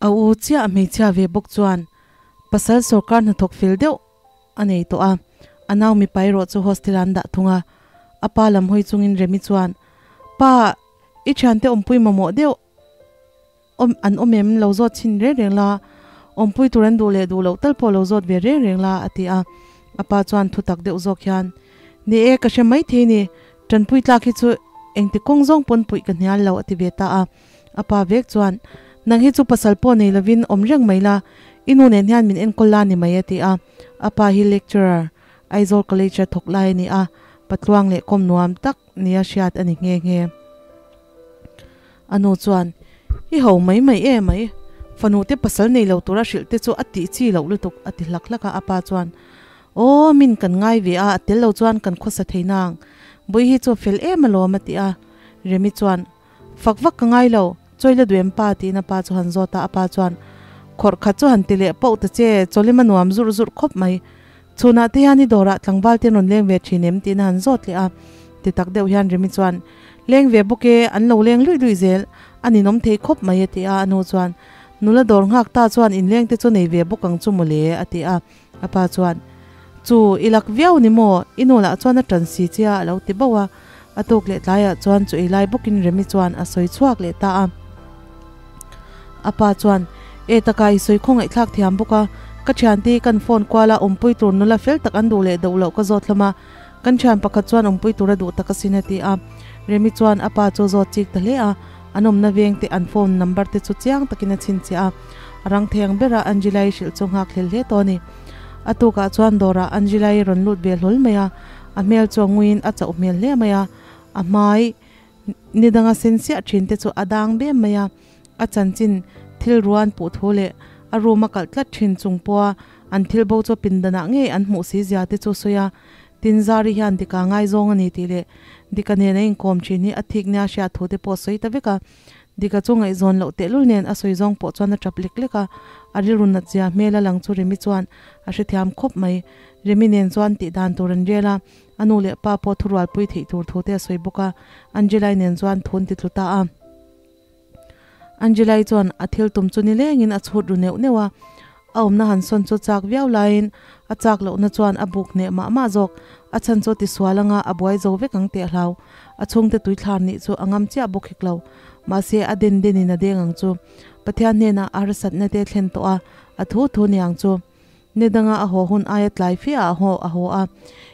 A u chiah hmeichhia ve bawk chuan pasal sawrkar hnathawk fel deuh a nei tawh a, a nau mipa erawh chu hostel ah an dah thung a. A pa lam hawi chungin Remi chuan, Pa, i thiante awmpui mamawh deuh awm an awm em? Lo zawt chhin reng reng la, awmpui tur an duh leh duh loh tal pawh lo zawt ve reng reng la, a ti a. A pa chuan thutak deuh zawk hian, Ni e, ka hre maithei ni, tanpui tlak hi chu engti kawng zawng pawn puih ka hnial lo, a ti ve ta a. A pa vek chuan, Nang hi chu pasal pawh nei lovin awm reng mai la, i nu nen hian min enkawl la ni mai, a ti a. A pa hi lecturer, Aizawl College-a thawk lai a ni a, patluang leh kawm nuam tak nia hriat a ni nghe nghe. A nu chuan, I ho mai mai e mai, fanu te pasal nei lo tura hrilh te chu a tih chi loh lutuk, a ti hlak hlak a. A pa chuan, Aw, min kan ngai ve a, a tel lo chuan kan khawsa thei nang. Bui hi chu a fel em alawm, a ti a. Remi chuan, Fak vak ka ngai lo, chawi la duem pa tiin a pa chu han zawt a, a pa chuan khawrh khat chu han ti leh pauh ta che, chawlim a nuam zurh zurh khawp mai. Chhunah te hian i dawrah tlangval te an rawn leng ve thin em tiin a han zawt leh a, ti tak deuh hian Remi chuan Leng ve bawk e, an lo leng luih luih zel, a ninawm thei khawp mai a ti a, a nu chuan Nula dawr nghak ta chuan inleng te chu nei ve bawk ang chu mawle a ti a, a pa chuan Chu, i lak viau ni maw? I nu lah chuan a ṭan si che a, a lo ti bauh a. A tuk leh tlaiah chuan chu ei lai bawkin Remi chuan a sawi chhuak leh ta a. A pa chuan, E taka, i sawi khawngaihthlak thiam bawk a, ka ṭhiante hi kan phone kual a, awmpui tur nula fel tak an duh leh doh loh ka zawt hlawm a, kan ṭhian pakhat chuan awmpui tur a duh tak asin a ti a. Remi chuan a pa chu zawt chik ta hle a, an awmna veng te an phone number te chu chiang takin a chhinchhiah a. A rang thei ang bera Angela-i hrilh chu nghak hlel hle tawh a ni. A tukah chuan dawrah Angela-i rawn lut ve hlawl mai a, a hmel chu a nguiin a chauh hmel hle mai a, a hmai ni danga sen siah thin te chu a dang bem mai a, a chanchin thil ruan puh thu leh a room a kalh tlat thin chung pawha an thil bo chu pindanah ngei an hmuh si zia te chu sawi a, tin Zari hian Dika ngaizawng a ni tih leh Dika nen a inkawm thin hi a thik nia hriat thu te pawh sawi ta vek a. Dika chu ngaihzawn loh tehlul nen a sawi zawng pawh chuan a tap lek lek a, a rilru nat zia hmel a lang chu Remi chuan a hrethiam khawp mai. Remi nen chuan tih dan tur an rel a, a nu leh pa pawh thurualpui theih tur thu te a sawi bawk a, Angelai nen chuan thu an ti tlu ta a. Angelai chuan a thil tum chu nilengin a chhut ru neuh neuh a, A awmna han sawn chu chak viau laiin a chak lohna chuan a buk hneh mah mah zawk. A chhan chu tisual anga a buai zo vek ang teh hlau. A chhungte tuithlar nih chu a ngam chiah bawk hek lo. Mahse a den denin a deng ang chu. Pathian hnenah a harsatna te thlen tawh a, a thu thu ni ang chu. Ni danga a haw hun aia tlai fiah a haw a haw a.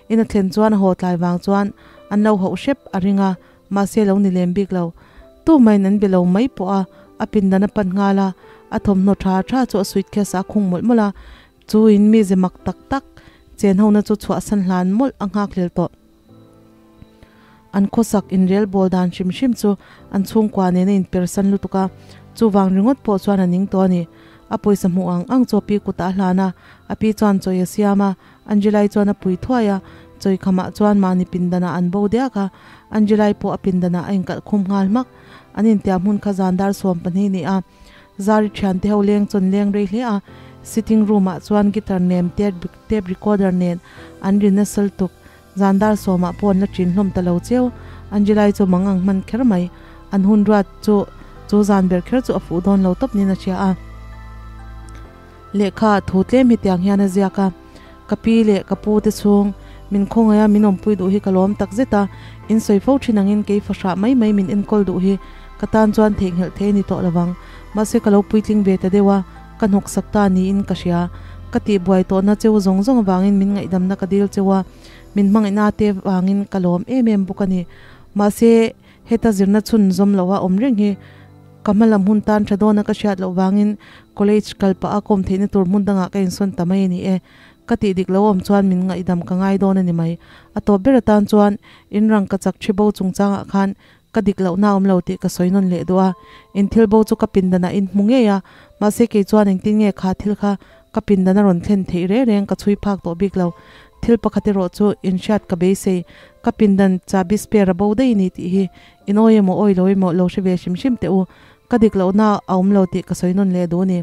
In a thlen chuan a haw tlai vang chuan an lo hauh hrep a ring a, mahse lo ni lem bik lo. Tumahin an be lo mai pawh a, a pindan a pan nghal a, a thawmhnaw tha tha chu a suitcase ah a khung mawlh mawlh a, chu in mi ze mak tak tak chen hona chu chhuahsan hlan mawlh a nghak hlel tawh. An khawsak inrel bawl dan hrim hrim chu an chhungkua nen a inpersan lutuk a, chuvang ringawt pawh chuan a ning tawh a ni. A pawisa hmuh ang ang chu a pi kutah a hlan a, a pi chuan chawi a siam a, Angelai chuan a pui thuai a, chawikhamah chuan mahni pindanah an bo diak a, Angelai pawh a pindanah a inkalh khum nghal hmak. An intiam hun kha zan dar 12 ni a, Zari thiante ho leng chuan leng rei hle a, sitting room ah chuan guitar nem tape recorder nen an ri nasa lutuk. Zan dar sawmah pawh an la ṭin hlawm ta lo cheu. Angelai chu mang ang hman kher mai. An hun ruat chu chu zan ber kher chu a fuh dawn lo tawp niin a hria a. Lehkha thu tlem hi tiang hian a ziak a, Ka pi leh ka pu te chhung, min khawngaih a min awmpui duh hi ka lawm tak zet a, in sawi fo thin angin kei fahrah mai mai min enkawl duh hi ka tan chuan theihnghilh thei a ni tawh lovang. Mahse ka lo puitling ve ta deuh a, ka hnawksak ta niin ka hria. Ka tihbuai tawhna cheu zawng zawng avangin min ngaihdamna ka dil cheu a, min hmangaihna te vangin ka lawm em em bawk a ni. Mahse heta zirna chhun zawm loha awm reng hi Ka hma lam hun tan tha dawna ka hriat loh vangin college kal pah a kawm theihna tur hmun dangah ka insawn ta mai a ni e. Ka tih dik lo awm chuan min ngaihdam ka ngai dawn a ni mai. A tawp ber atan chuan in rang ka chak thi bo chungchangah khan ka dik lohna a awm lo tih ka sawi nawn leh duh a. In thil bo chu ka pindanah in hmu ngei a, mahse kei chuan engtin nge kha thil kha ka pindan a rawn thlen theih reng reng ka chhui phak tawh bik lo. Thil pakhat erawh chu inhriat ka beisei, ka pindan chabi spare a bo daih a ni tih hi In awi emaw awi lo emaw lo hre ve hrim hrim teh u, ka dik lohna a awm lo tih ka sawi nawn leh duh a ni.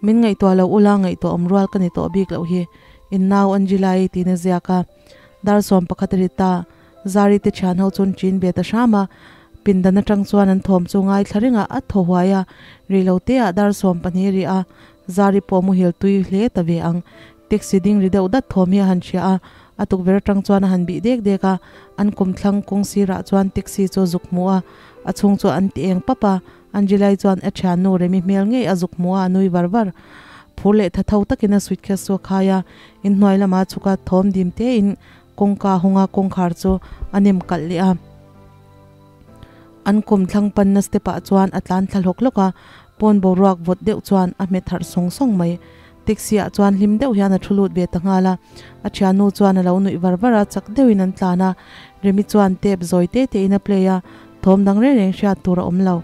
Min ngaihtuah lo ula ngaihtuah awm rual ka ni tawh bik loh hi, in nau Angela-i tiin a ziak a. Dar 11 a ri ta, Zari te thian ho chuan ṭin ve ta hram a, Pindan atang chuan an thawm chu ngaithla reng a, a thaw huai a, rei lo te ah dar 12 ri a, zari pawh muhil tui hle ta ve ang. Taxi ding ri deuh dat thawm hi a han hria a, a tukverh atang chuan a han bih dek dek a, an kum thlang kawng sirah chuan taxi chu a zuk hmu a, a chhung chu an ti eng pap a, Angelai chuan a thiannu Remi hmel ngei a zuk hmu a, a nui var var. Phur leh tha tho takin a suitcase chu a khai a, inhnuai lamah a chhuk a, thawm dim tein kawngka a hawng a, kawngkhar chu a nem kalh leh a. An kum thlang panna step ah chuan a tlan thla hlawk hlawk a, pawn boruak vawt deuh chuan a hmet harh sawng sawng mai. Taxi ah chuan hlim deuh hian a thu lut ve ta nghal a, a thiannu chuan a lo nuih var var a, chak deuhin an tlan a, Remi chuan tape zawi te te in a play a, thawm dang reng reng hriat tur a awm lo.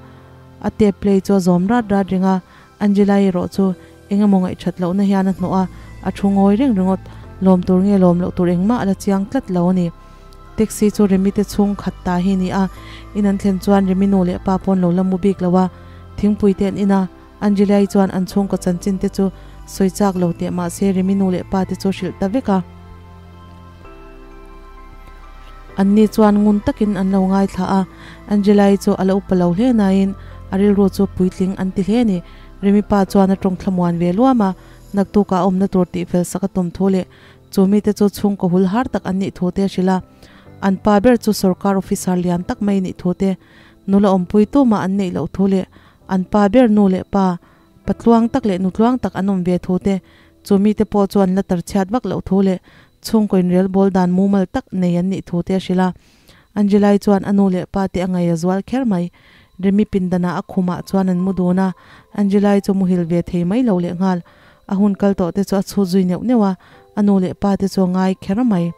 A tape play chu a zawm rat rat reng a, Angela erawh chu eng emaw ngaihthat lohna hian a hnawh a, a thu ngawi reng ringawt, lawm tur nge lawm loh tur engmah a la chiang tlat lo a ni. Taxi chu Remi te chhung khat ta hi ni a, in an thlen chuan Remi nu leh pa pawn lo la mu bik lo a, thingpui te an in a, Angelai chuan an chhungkaw chanchin te chu sawi chak lo teh mah se Remi nu leh pa te chu hrilh ta vek a. An ni chuan ngun takin an lo ngaithla a, Angelai chu a la upa lo hle nain a rilru chu puitling an ti hle a ni. Remi pa chuan a tawng thlamuan ve luam a, naktukah a awmna tur tihfel sak a tum thu leh Chu mite chu chhungkaw hul har tak an nih thu te a hrilh a, an pa ber chu sorkar officer lian tak mai nih thu te, nula awmpui tumah an neih loh thu leh an pa ber nu leh pa, pa tluang tak leh nu tluang tak an awm ve thu te, chu mite pawh chu an la tar chhiat vak loh thu leh chhungkaw inrel bawl dan mumal tak nei an nih thu te a hrilh a. Angelai chuan a nu leh pa te a ngaih a zual kher mai. Remi pindanah a khumah chuan an mu dun a, Angelai chu muhil ve thei mai lo lehnghal. A hun kal tawh te chu a chhut zui neuh neuh a, a nu leh pa te chu a ngai kher mai.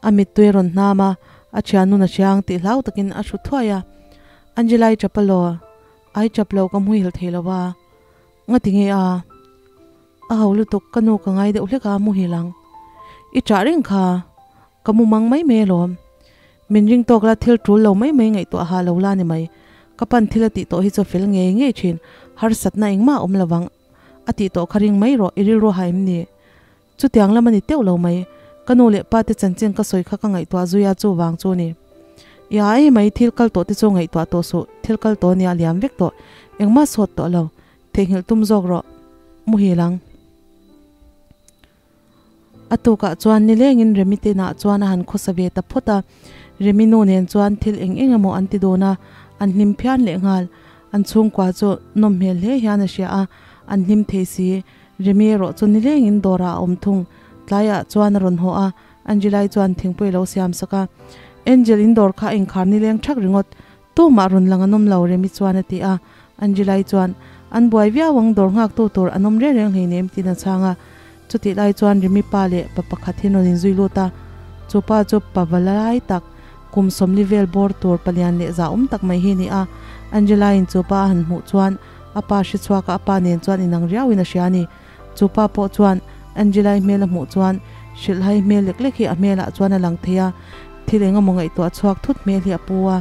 A mittui a rawn hnam a, a thiannun a hriang tih hlau takin a hru thuai a. Angelai chap a law, ai chap lo ka hmuihil thei lo va, ngati nge a? A ho lutuk ka nu ka ngai deuh hlek a muhil ang. I chah reng kha, ka mu mang mai mai alawm. Min ring tawk la thil tul lo mai mai ngaihtuah ha lo la ni mai. Ka pan thil a tih tawh hi chu a fel ngei ngei thin. Harsatna engmah a awm lo vang. A tih tawh kha ring mai rawh, i rilru ha em ni? Chutiang lam a ni teuh lo mai. Ka nu leh pa te chanchin ka sawi kha ka ngaihtuah zui a chuvang chu ni. I a ei mai thil kal tawh te chu ngaihtuah tawh suh, thil kal tawh nia liam vek tawh. Engmah sawt tawh lo. Theihnghilh tum zawk rawh. Muhil ang. A tukah chuan nilengin Remi tinah chuan a han khawsa ve ta phawt a, Remi nu nen chuan thil eng eng emaw an ti dawn a, an hlim phian leh nghal. An chhungkua chu nawm hmel hle hian a hria a, an hlim thei si. Remi erawh chu nilengin dawrah a awm thung. Tlaiah chuan a rawn haw a, Angelai chuan thingpui a lo siam sak a. Angel in dawr kha a inkhar nileng thak ringawt. Tumah rawn lang an awm lo, Remi chuan a ti a. Angelai chuan, An buai viau ang, dawr nghaktu tur an awm reng reng hleinem, tiin a chhang a. Chutih lai chuan Remi pa leh pa pakhat hi an rawn inzui lut a. Chu pa chu pa va la lai tak, kum sawmli vel bawr tur palian leh zahawm tak mai hi a ni a. Angelaiin chu pa a han hmuh chuan a pa hre chhuak a, a pa nen chuan inang riauin a hria a ni. Chu pa pawh chuan Angelai hmel a hmuh chuan hrilhhai hmel lek lek hi a hmelah chuan a lang thei a, thil eng emaw ngaihtuah chhuak thut hmel hi a pu a.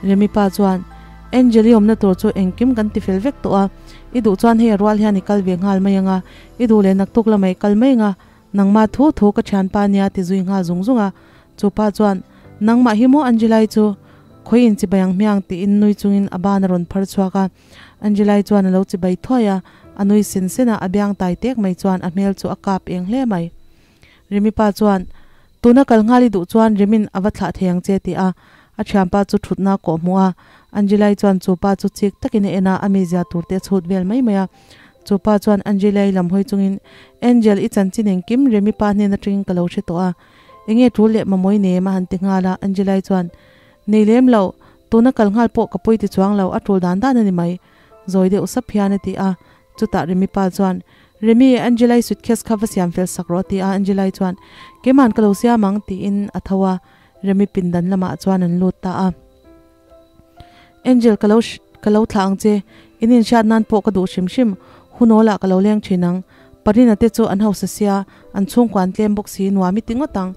Remi pa chuan, Angel i awmna tur chu engkim kan ti fel vek tawh a, i duh chuan hei a rual hian i kal ve nghal mai ang a, i duh leh naktuk lamah i kal mai ang a, nangmah thu thu ka thianpa nia ti zui nghal zung zung a. Chu pa chuan, Nangmah hi maw Angelai chu? Khawi in chibai ang hmiang tiin nui chungin a ban a rawn phar chhuak a. Angelai chuan a lo chibai thuai a, a nui sen sen a, a biang tai tek mai chuan a hmel chu a kap eng hle mai. Remi pa chuan, Tuna kal nghal i duh chuan Remin a va thlah thei ang che ti a, a thianpa chu thutna a kawh hmuh a. Angelai chuan chu pa chu chik takin a en a, a mizia tur te a chhut vel mai mai a. Chu pa chuan Angelai lam hawi chungin, Angel, i chanchin engkim Remi pa hnen atangin ka lo hre tawh a. Enge tul leh mamawi nem a han ti nghal a, Angelai chuan, Nei lem lo, tuna kal nghal pawh ka pawi ti chuang lo, a tul dan dan a ni mai, zawi deuh sap hian a ti a. Chutah Remi pa chuan, Remi, Angelai suitcase kha va siam fel sak rawh a ti a, Angelai chuan, Keima'n ka lo siam ang, tiin a tho a, Remi pindan lamah chuan an lut ta a. Angel, ka lo ka lo thlah ang che, in inhriat nan pawh ka duh hrim hrim, hunawlah ka lo leng thin ang. Parina te chu an hausa sia, an chhungkua an tlem bawk si, nuam i ti ngawt ang.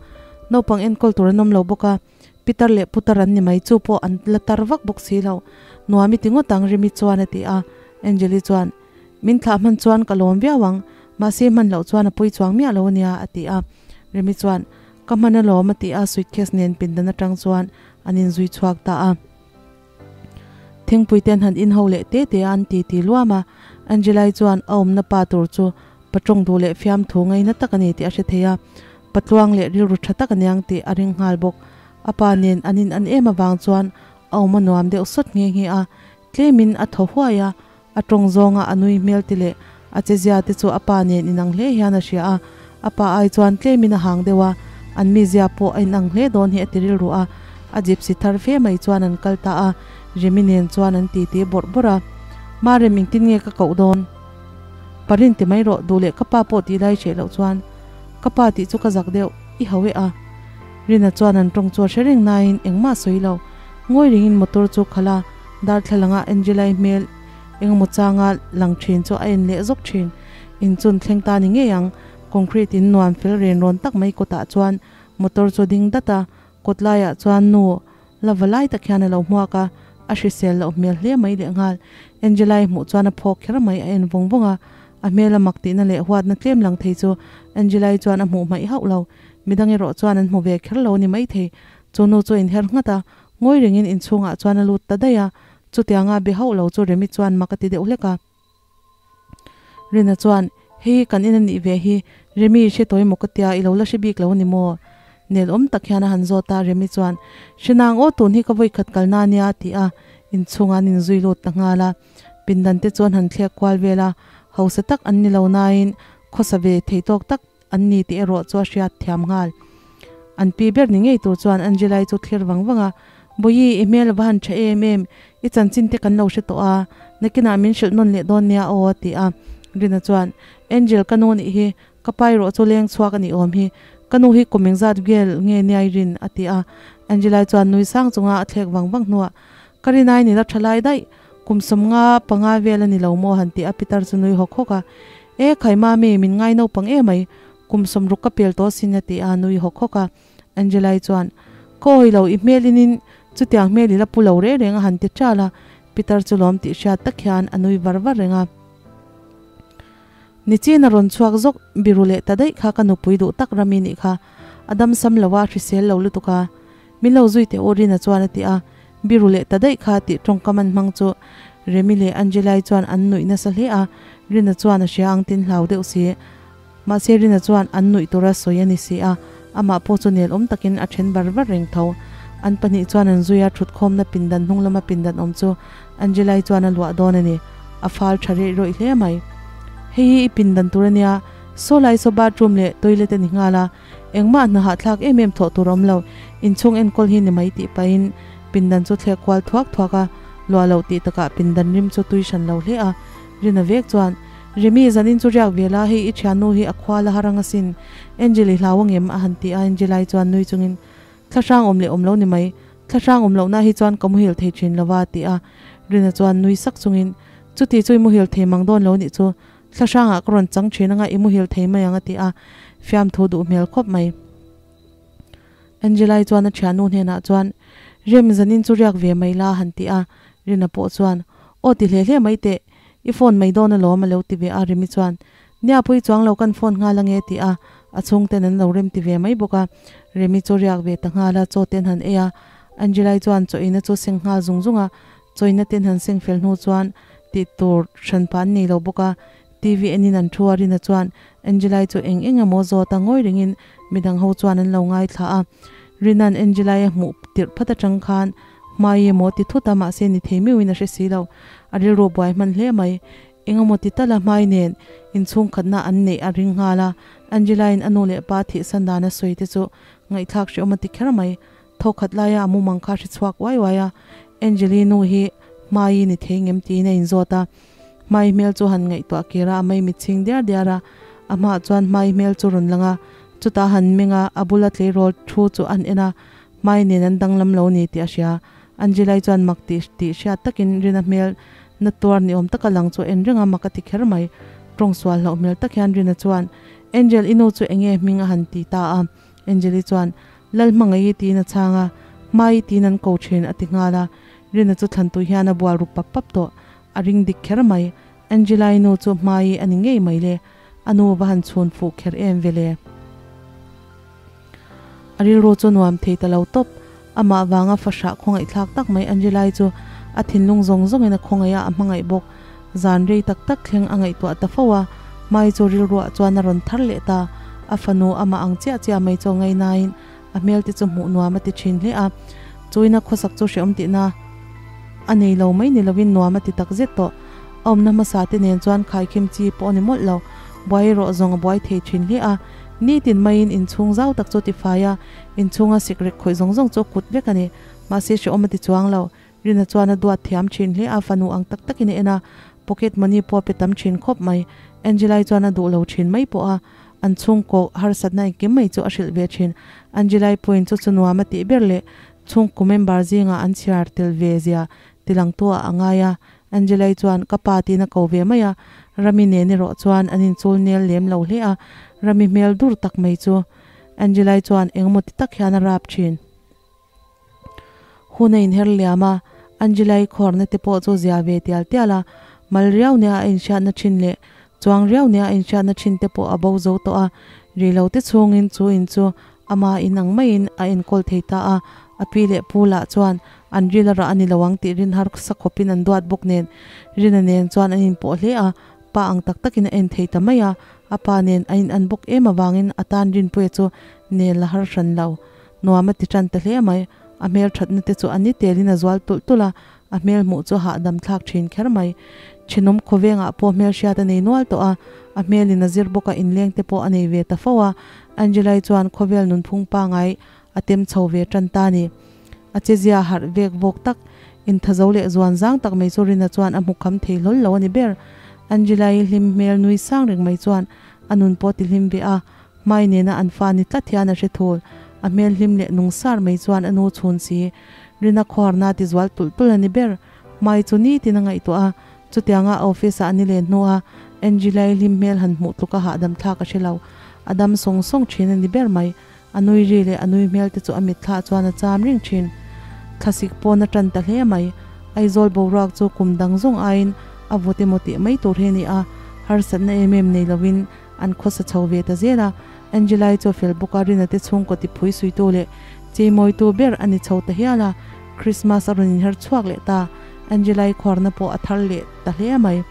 Naupang enkawl tur an awm lo bawk a. Pitar leh putar an ni mai, chu pawh an la tar vak bawk si lo. Nuam i ti ngawt ang, Rimi chuan a ti a. Angeli chuan, Min thlah hman chuan ka lawm viau ang, mahse hman loh chuan a pui chuang miah lo a nia, a ti a. Rimi chuan, Ka hman alawm, a ti a, suitcase nen pindan atang chuan an inzui chhuak ta a. Thingpui ten han in ho leh te te a an ti ti luam a, Angelai chuan a awmna pa tur chu patawng duh leh fiamthu ngaina tak a ni tih a hre thei a, patluang leh rilru tha tak aniang tih a ring nghal bawk. A pa nen an in an em avang chuan a awm a nuam deuh sawt nghe nghe a, tlemin a thaw huai a, a tawng zawnga a nui hmel te leh a chezia te chu a pa nen inang hle hian a hria a, a pa ai chuan tlemin a hang deuh a, an mizia pawh a inang hle dawn hi a ti rilru a, a gypsy thar fe mai chuan an kal ta a, Remi nen chuan an titi bawrh bawrh a, Marem engtin nge ka koh dawn? Parin ti mai rawh, duh leh ka pa pawh tih lai hreh loh chuan ka pa tih chu ka zak deuh, i hau e a. Rina chuan an tawng chu a hre reng nain engmah a sawi lo, ngawi ringin motor chu khalh a, darthlalanga Angela-i hmel engemaw changa lang thin chu a en leh zawk thin. Inchun thleng ta ni ngei ang, concrete in nuam fel ren rawn tak mai kawtah chuan motor chu a ding dat a, kawt laiah chuan nu la va lai tak hian a lo hmuak a, a hrisel loh hmel hle mai leh nghal. Angela-i hmuh chuan a phawk kher mai, a en vawng vawng a, a hmel a mak tihna leh huatna tlem lang thei chu Angela-i chuan a hmuh hmaih hauh lo. Midang erawh chuan an hmu ve kher lo ni maithei. Chu nu chu a inher nghat a, ngawi rengin inchhungah chuan a lut ta daih a, chutianga be hauh lo chu Remi chuan mak a ti deuh hlek a. Rina chuan, Hei kan in a nih ve hi, Remi hre tawi maw ka tia, i lo la hre bik lo a ni maw? Nel awm tak hian a han zawt a, Remi chuan, Hre nang aw, tun hi ka vawi khat kalna a nia, a ti a, inchhungah an inzui lut ta nghal a. Pindan te chu an han thlek kual vel a, hausa tak an ni lo nain khawsa ve thei tawk tak an ni tih erawh chu a hriat thiam nghal. An pi ber ni ngei tur chuan Angelai chu thlir vang vang a, Bawihi, i hmel a va han tha em em, i chanchin te kan lo hre tawh a, nakinah min hrilh nawn leh dawn nia aw a ti a. Rina chuan, Angel ka nu nih hi, ka pa erawh chu leng chhuak a nih awm hi, ka nu hi kum engzat vel nge niai rin a ti a. Angelai chuan nui sang chunga a thlek vang vang hnuah, Ka rinai ni la tha lai daih, kum 50 panga vel a ni lo maw han ti a Pitar chu nui hawk hawk a. E khai mami, min ngai naupang e mai, kum 60 ka pel tawh sin a ti a, nui hawk hawk a. Angelai chuan, Ka awi lo, i hmel inin chutiang hmel i la pu lo reng reng a han ti ṭal a, Pitar chu lawm tih hriat tak hian a nui var var reng a. Nichin a rawn chhuak zawk, biru leh ta daih kha ka nupui duh tak Rami nih kha, a damsam lo a, hrisel lo lutuk a. Min lo zui teh u Rina chuan a ti a, biru leh ta daih kha tih tawngkam an hmang chu Remi leh Angelai chuan an nuih nasa hle a, Rina chuan a hria ang tin hlau deuh si. Mahse Rina chuan an nuih tura sawi a ni si a, amah pawh chu nel awm takin a then var var reng tho. An pahnih chuan an zui a, thutkhawmna pindan hnung lama pindan awm chu Angelai chuan a luah dawn a ni. A fal tha reih rawih hle mai. Hei hi i pindan tur a nia, saw lai saw bathroom leh toilet a ni nghal a, Engmah hna hahthlak em em thawh tur awm lo, inchhung enkawl hi ni mai tih pahin pindan chu thlek kual thuak thuak a, luah loh tih takah pindan rim chu tui hran lo hle a. Rina vek chuan, Remi, zanin chu riak ve la, hei i thiannu hi a khua la har ang asin, Angel i hlau angem? a han ti a, Angelai chuan nui chungin, Thlahrang awm leh awm lo ni mai, thlahrang awm lohna hi chuan ka muhil thei thin lo va, a ti a. Rina chuan nui sak chungin, Chuti chu i muhil thei mang dawn lo nih chu, Thla hrangah ka rawn chang thin anga i muhil thei mai ang a ti a, fiamthu duh hmel khawp mai. Angelai chuan a thiannu hnenah chuan, Rem, zanin chu riak ve mai la han ti a, Rina pawh chuan, Aw ti hle hle mai teh, i phone mai dawn alawm a lo ti ve a, Remi chuan, Nia pui chuang lo kan phone nghal ange ti a, a chhungten an lo rem ti ve mai bawk a, Remi chu riak ve ta nghal a, chaw ten han ei a, Angelai chuan chaw ina chu seng nghal zung zung a, chawina ten han seng fel hnu chuan tih tur hran pah an nei lo bawk a, TV enin an thu a, Rina chuan Angelai chu eng eng emaw zawt a ngawi rengin midang ho chuan an lo ngaithla a, Rina'n Angelai a hmuh tirh phat atang khan hmai emaw ti thut a mahse ni thei miuhin a hre si lo, a rilru buai hman hle mai, eng emaw ti tal a hmai nen inchhung khatna an neih a ring nghal a, Angelai'n a nu leh pa thihsan dan a sawi te chu ngaihthlak hrehawm a ti kher mai, Thawkhat laia a mumang kha hre chhuak uai uai a, Angeli nu hi Hmai ni thei ngem tiin a inzawt a. Hmai hmel chu han ngaihtuah kir a, a mei mit chhing diar diar a. A hmaah chuan Hmai hmel chu rawn lang a, chutah a han meng a, a bula tleirawl thu chu an en a, Hmai nen an danglam lo ni tih a hria. Angelai chuan mak tih tih hriat takin Rina hmel na tuar ni awm taka lang chu a en reng a, mak a ti kher mai. Tawng sual hlauh hmel tak hian Rina chuan, Angel, i nu chu enge hming a han ti ta a. Angeli chuan, Lal hmangaih i tiin a chhang a, Hmai i tiin an ko thin a ti nghal a. Rina chu thlan tui hian a bual ru pap pap tawh. A ring dik kher mai. Angela-i nu chu Hmai a ni ngei mai le. A nu va han chhun fuh kher em ve le. A rilru chu nuam thei ta lo tawp. Amah vanga fahrah khawngaihthlak tak mai Angelai chu a thinlung zawng zawngin a khawngaih a, a hmangaih bawk. Zan rei tak tak thleng a ngaihtuah ta fo a, hmai chu rilruah chuan a rawn thar leh ta. A fanu amah ang chiah chiah mai chu a ngaihnain a hmel te chu hmuh nuam a ti thin hle a. Chuina khawsak chu hrehawm tihna a nei lo mai ni lovin nuam a ti tak zet tawh. A awmna hmasa te nen chuan khaikhim chi pawh a ni mawlh lo. Buai erawh zawng a buai thei thin hle a. Nitin maiin inchhung zau tak chu tifai a, inchhunga sikrek khawih zawng zawng chu a kut vek a ni. Mahse hrehawm a ti chuang lo. Rina chuan a duat thiam thin hle a, fanu ang tak takin a en a, pocket money pawh a pe tam thin khawp mai. Angelai chuan a duh lo thin mai pawh a, an chhungkaw harsatna engkim mai chu a hrilh ve thin. Angelai pawhin chu chu nuam a tih ber leh chhungkaw member zingah an chhiar tel ve zia tilangtu ah a ngai a. Angelai chuan ka pa tiin a ko ve mai a, Rami nen erawh chuan an inchul nel lem lo hle a, Rami hmel dur tak mai chu Angelai chuan engemaw ti tak hian a rap thin. Hun a inher liam a, Angelai khuarna te pawh chu zia ve tial tial a, mal riau nia a inhriatna thin leh chuang riau nia a inhriatna thin te pawh a bo zo tawh a, ri lo te chhungin chu in chu ama in ang maiin a enkawl thei ta a, a pi leh pu lah chuan an ril a rah a ni lo ang tih rin harsa khawpin an duat bawk nen Rina nen chuan an inpawh hle a, pa ang tak takin a en thei ta mai a, a pa nen a in an bawk em avangin a tan Rinpuia chu nel a har hran lo. Nuam a ti tan ta hle mai. A hmel thatna te chu a ni telin a zual tulh tulh a, a hmel hmuh chu a hahdam thlak thin kher mai. Thenawm khawvengah pawh hmel hriat a nei nual tawh a, a hmelin a zir bawk a, inleng te pawh a nei ve ta fo a. Angelai chuan khawvel nunphung pangai a tem chho ve tan ta ni. A chezia harh vek vawk tak, inthazo leh zuan zang tak mai chu Rina chuan a hmu kham thei hlawl lo a ni ber. Angelai hlim hmel nui sang reng mai chuan a nun pawh a ti hlim ve a, Hmai nena an fa ni tlat hian a hre thul. A hmel hlim leh nung sar mai chuan a nu chhun si. Rina khuarna ti zual tulh tulh a ni ber. Hmai chu nitin a ngaihtuah a, chutianga a office ah a ni len hnua Angelai hlim hmel han hmuh tluka hahdam thlak a hre lo. A dam sawng sawng thin a ni ber mai. A nui ri leh a nui hmel te chu a mitthlah chuan a cham reng thin. Thlasik pawn a tan ta hle mai. Aizawl boruak chu kum dang zawng aiin a vawt emaw tih mai tur hi a ni a, harsatna em em nei lovin An khawsa chho ve ta zel a, Angelai chu a fel bawk a, Rina te chhungkaw tiphui suitu leh cheimawitu ber a ni chho ta hial a, Christmas a rawn inher chhuak leh ta, Angelai khuarna pawh a thar leh ta hle mai.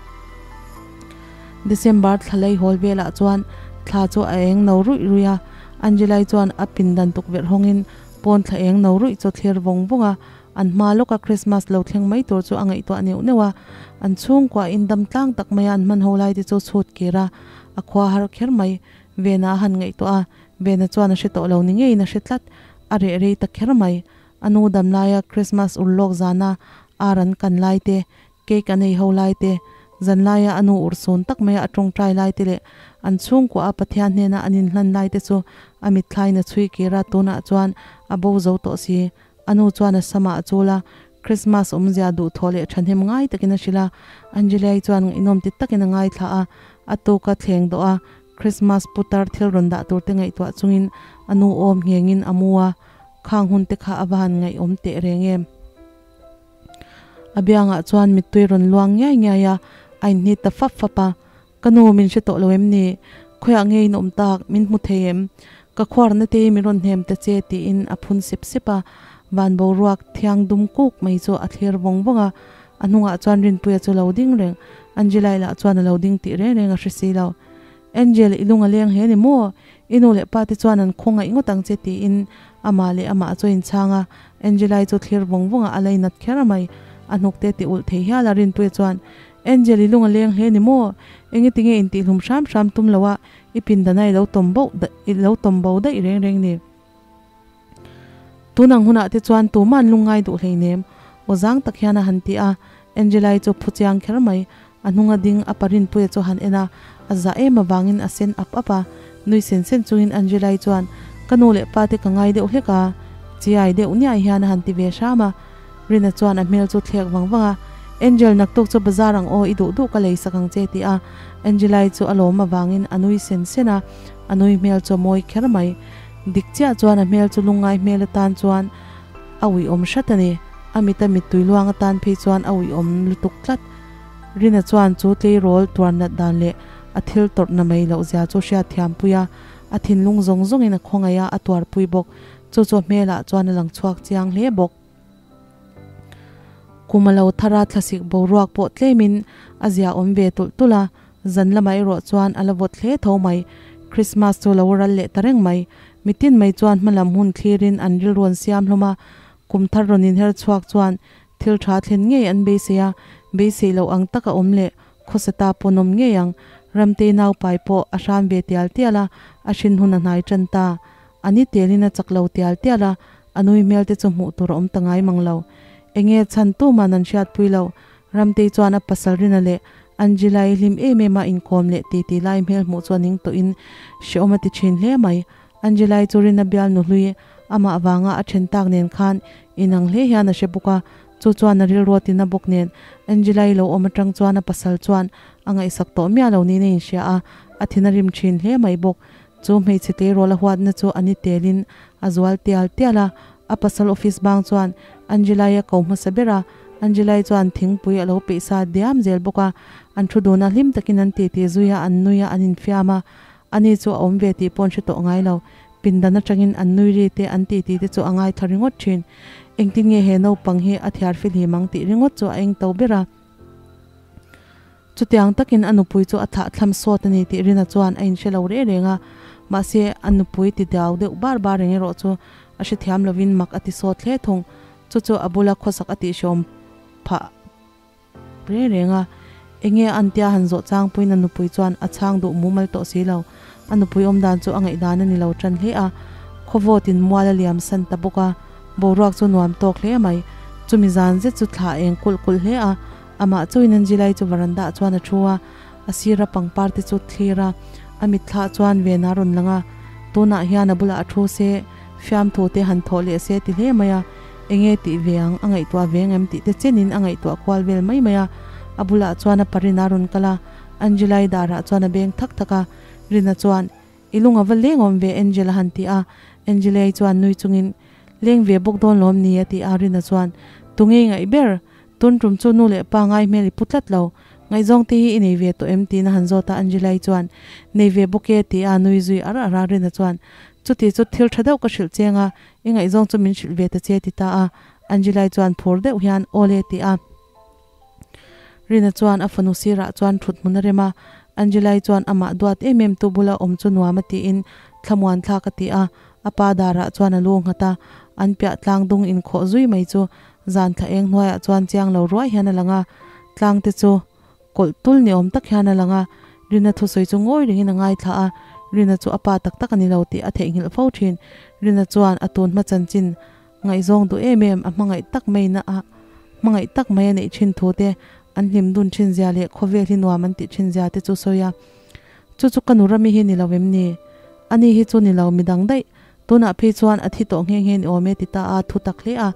December thla lei hawl velah chuan thla chu a eng no ruih ruih a, Angelai chuan a pindan tukverh hawngin pawn thla eng no ruih chu a thlir vawng vawng a, An hma lawka Christmas lo thleng mai tur chu a ngaihtuah neuh neuh a, an chhungkua in dam tlang tak maia an hman ho lai te chu chhut kir a, a khua har kher mai. Vena a han ngaihtuah a, Vena chuan a hre tawh lo ni ngeiin a hre tlat, a reh rei ta kher mai. A nu dam laia Christmas ur lawk zana ar an kan lai te, Cake an ei ho lai te, zanlaia a nu urhsun tak maia a tawngtai lai te leh an chhungkua a Pathian hnena an inhlan lai te chu a mitthlain a chhui kir a, tunah chuan a bo zo tawh si. A nu chuan a samah a chul a, Christmas awmzia duhthawh leh thahnem ngai takin a hrilh a, Angelai chuan ngaihnawm ti takin a ngaithla a, a tuka thleng dawh a, Christmas putar thil rawn dah tur te ngaihtuah chungin a nu awm nghengin a mu a, khang hun te kha a va han ngaihawm teh reng em. A biangah chuan mittui rawn luang ngiai ngiai a, a inhnit ta fap fap a, Ka nu, min hre tawh lo em ni? Khawiah nge in awm tak? Min hmu thei em? Ka khuarna te hi min rawn hnem ta che tiin a phun sep sep a, van boruak thiang dum kuk mai chu a thlir vawng vawng a, a hnungah chuan Rinpuia chu lo ding reng, Angelai lah chuan a lo ding tih reng reng a hre si lo. Angel, i lung a leng hle ni maw? I nu leh pa te chuan an khawngaih ngawt ang che tiin amah leh amah chu a inchhang a, Angelai chu thlir vawng vawng a, a lainat kher mai. A hnuk te ti ulh thei hial a, Rinpuia chuan, Angel, i lung a leng hle ni maw? Enge tinge intihhlum hram hram tum lo a, i pindana i lo tawm bo i lo tawm bo daih reng reng ni. Tun ang hunah te chuan tuma'n lungngai duh hleinem, aw zang tak hian a han ti a, Angelai chu phu chiang kher mai, a hnunga ding a pa Rinpuia chu a han en a, a zah em avangin a sen ap ap a, nui sen sen chungin Angelai chuan, Ka nu leh pa te ka ngai deuh hlek a, chiai deuh niai hian a han ti ve hram a, Rina chuan a hmel chu thlek vang vang a, Angel naktuk chu bazar ang aw, i duh duh ka lei sak ang che ti a, Angelai chu a lawm avangin a nui sen sen a, a nui hmel chu a mawi kher mai. Dik chiah chuan a hmel chu lungngai hmel atan chuan a uiawm hrat a ni. A mita mittui luang atan phei chuan a uiawm lutuk tlat. Rina chuan chu tleirawl tuar nat dan leh a thil tawrhna mai loh zia chu hriat thiam pui a, a thinlung zawng zawngin a khawngaih a, a tuarpui bawk. Chu chu a hmelah chuan a lang chhuak chiang hle bawk. Kum a lo thar a, thlasik boruak pawh tlemin a zia awm ve tulh tulh a, zan lamah erawh chuan a la vawt hle tho mai. Krismas chu lo ral leh ta reng mai. Mitin mai chuan hmalam hun thlirin an rilru an siam hlawm a, kum thar rawn inher chhuak chuan thil tha thlen ngei an beisei a, beisei loh ang taka awm leh Khawsata pawh nawm ngei ang. Ramtei naupai pawh a hram ve tial tial a, a hrin hun a hnai tan ta. A ni telin a chak lo tial tial a, a nui hmel te chu hmuh tur a awm ta ngai mang lo. Enge chhan tuman an hriatpui lo. Ramtei chuan a pasal Rina leh Angela-i hlim em em a inkawm leh titi lai hmel hmuh chu a ning tawhin hrehawm a ti thin hle mai. Angela-i chu Rina bial nuhlui amah vanga a then tak nen khan inang hle hian a hre bawk a, Chu chuan a rilru a tina bawk nen Angela-i lo awm atang chuan a pasal chuan a ngaihsak tawh miah lo niin a inhria a, a thin a rim thin hle mai bawk. Chu hmeichhe tleirawl a huatna chu a ni telin a zual tial tial a, a pasal office bang chuan Angela-i a ko hmasa ber a, Angela-i chuan thingpui a lo peih sa diam zel bawk a, an thu dun a, hlim takin an titi zui a, an nui a, an infiam a, ani chu a awm ve tih pawh an hre tawh ngai lo. Pindan atangin an nui ri te, an titi te chu a ngaithla ringawt thin. Engtin nge he naupang hi a thiar fihlim ang tih ringawt chu a eng to ber a. Chutiang takin a nupui chu a thlah thlam sawt a ni tih Rina chuan a inhre lo reh reng a. Mahse, a nupui ti diau deuh bar bar reng erawh chu a hrethiam lovin mak a ti sawt hle thung. Chu chu a bula khawsak a tihhreawm phah. Reng reng a, enge an tia han zawh chang puiin a nupui chuan a chhang duh mumal tawh si lo. A nupui awm dan chu a ngaihdan a ni lo tan hle a, khawvawtin mual a liam san ta bawk a, boruak chu nuam tawk hle mai. Chumi zan zet chu thla eng kulh kulh hle a, amah chauhin Angelai chu varanda ah chuan a thu a, a sira pangpar te chu thlir a, a mitthla chuan ven a rawn lang a, tunah hian a bulah a thu se, fiamthu te han thawh leh se ti hle mai a. Enge tih ve ang, a ngaihtuah ve ang em tih te chenin a ngaihtuah kual vel mai mai a. A bulah chuan a parina a rawn kal a, Angela-i darah chuan a beng thak thak a. Rina chuan, I lung a va leng awm ve Angel a han ti a. Angela-i chuan nui chungin, Leng ve bawk dawn lawm ni a ti a. Rina chuan, Tunge i ngaih ber? Tun tum chu nu leh pa ngai hmel i pu tlat lo. Ngaihzawng te hi i nei ve tawh em? tiin a han zawt a. Angela-i chuan, Nei ve bawk e ti a nui zui ar ar a. Rina chuan, Chuti chu thil tha deuh ka hrilh cheng a, I ngaihzawng chu min hrilh ve ta che ti ta a, Angelai chuan phur deuh hian aw le ti a. Rina chuan a fanu sirah chuan thut hmun a rem a, Angelai chuan amah duat em em tu bula awm chu nuam a tiin thlamuan thlak a ti a, a pa darah chuan a lu nghat a, an piah tlang dung inkhawh zui mai chu zan thla eng hnuaiah chuan chiang lo ruai hian a lang a, tlang te chu Kawlh tul ni awm tak hian a lang a, Rina thusawi chu ngawi rengin a ngaithla a, Rina chu a pa tak tak a ni lo tih a theihnghilh fo thin. Rina chuan a tun hma chanchin ngaihzawng duh em em a hmangaih tak mai na a hmangaih tak mai a neih thin thu te, an hlim dun thin zia leh khawvel hi nuam an tih thin zia te chu sawi a. Chu chu ka nu Rami hi ni lo em ni? Ani hi chu ni lo midang daih Tunah phei chuan a thi tawh nghe nghe ni awm e ti ta a thu tak hle a.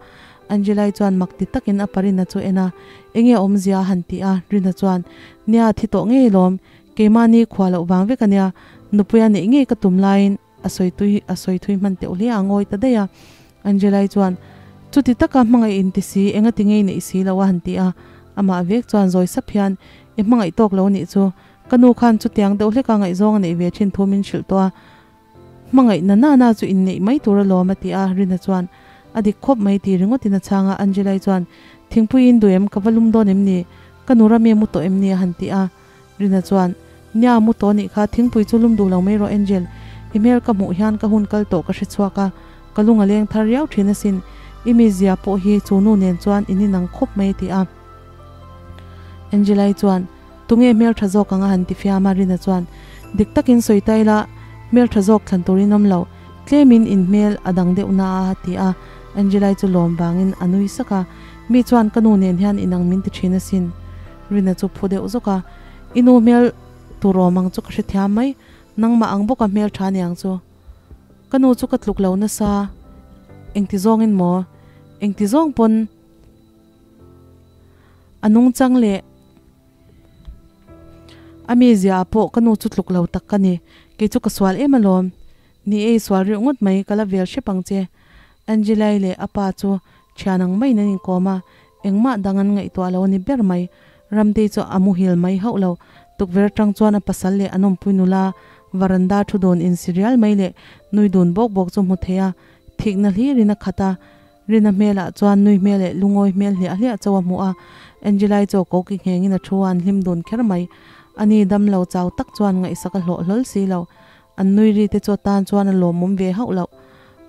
Angelai chuan mak ti takin a pa Rina chu en a, Enge awmzia a han ti a, Rina chuan, Nia thi tawh ngei lawm, keimahni khua loh vang vek a nia, nupuia neih ngei ka tum laiin a sawi tui a sawi thui hman teuh hle a ngawi ta daih a. Angelai chuan, Chuti taka hmangaih in ti si, enga ti ngei neih si lo a han ti a. Amah vek chuan zawi sap hian, I hmangaih tawk lo nih chu, ka nu khan chutiang deuh hleka ngaihzawng a neih ve thin thu min hrilh tawh a, Hmangaih na na na chu inneih mai tur alawm a ti a, Rina chuan a dik khawp mai ti ringawtin a chhang a, Angelai chuan Thingpui in duh em, ka va lum dawn em ni, ka nu rami a mu tawh em ni a han ti a, Rina chuan Nia mu tawh nih kha, thingpui chu lum duh lo mai rawh Angel, i hmel ka hmuh hian ka hun kal tawh ka hre chhuak a, ka lung a leng thar riau thin asin, i mizia pawh hi chu nu nen chuan in inang khawp mai a ti a. Angelai chuan Tunge hmel tha zawk ang a han ti fiam a, Rina chuan dik takin sawi ta ila, hmel tha zawk thlan turin awm lo, tlemin in hmel a dang deuh na a ti a, Angelai chu lawm vangin a nui sak a, mi chuan ka nu nen hian inang min ti thin asin. Rina chu phu deuh zawk a, I nu hmel tur awm ang chu ka hrethiam mai, nangmah ang bawka hmel tha niang chu. Ka nu chu ka tluk lo nasa, engti zawngin maw, engti zawng pawn a nungchang leh. A mizia ah pawh ka nu chu tluk lo tak ka ni. Kei chu ka sual em alawm. Ni e, i sual reuh ngawt mai, ka la vel hrep ang che. Angelai leh a pa chu thian ang maiin an inkawm a, engmah dang an ngaihtuah lo a ni ber mai. Ramtei chu a muhil mai hauh lo. Tukverh atang chuan a pasal leh an awmpui nula varanda thu dun insi rial mai leh nui dun bawk bawk chu hmu thei a. Thikna hlirin a khat a, Rina hmelah chuan nui hmel leh lungawi hmel hliah hliah chauh a hmuh a, Angelai chaw ko ki nghengin a thu a, an hlim dun kher mai. Ani damlo chau tak chuan ngaihsak a hlawh hlawl si lo. An nui ri te chu atan chuan a lawmawm ve hauh loh.